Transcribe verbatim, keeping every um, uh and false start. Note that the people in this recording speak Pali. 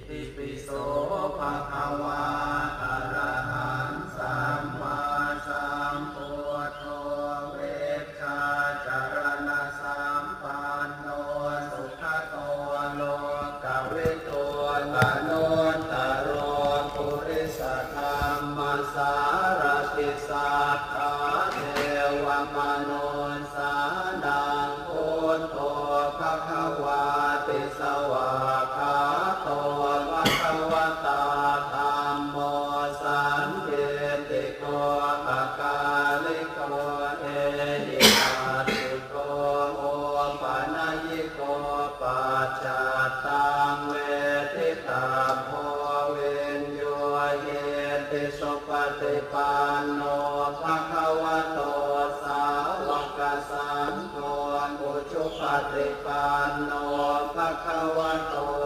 Itipi so bhagavā arahaṃ sammāsambuddho vijjācaraṇasampanno sugato lokavidū anuttaro purisadammasārathi satthā devamanussānaṃ buddho bhagavāti. Svākkhāto bhagavatā dhammo sandiṭṭhiko akāliko ehipassiko opanayiko paccattaṃ veditabbo viññūhīti. Supaṭipanno